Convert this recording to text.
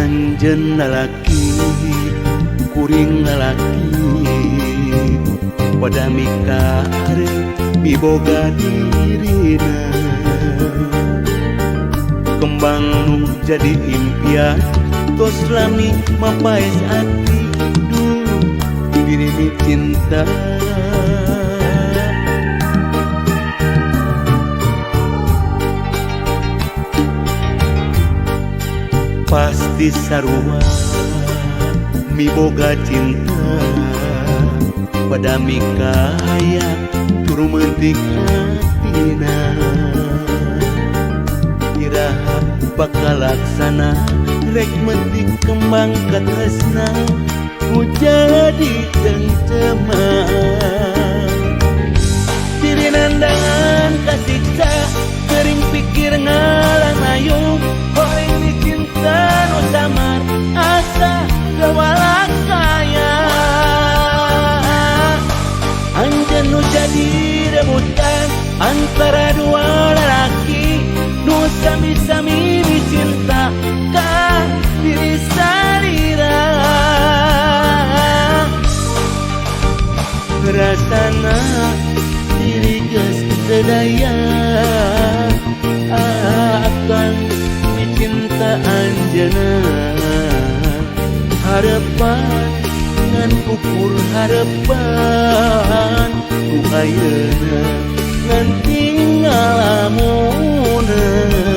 Anjeun lalaki, kuring lalaki, pada mikarep miboga dirina. Kembang nu jadi impian tos lami mapaes ati, duh diri cinta. Pasti sarua miboga cinta, pada mikaya turu mentik hatina. Iraha bakal laksana rek metik kembang katresna ku jadi cengceman. Diri nandangan kasiksa, kering pikir ngalang layung, horeng dicinta nu samar asa kaya. Anjeun nu jadi rebutan antara dua lalaki nu sami-sami dicinta ka diri salira. Rasana diri geus sedaya akan micinta anjeunna, harapan ngan ukur harapan ku ayeuna ngan tinggal lamunan.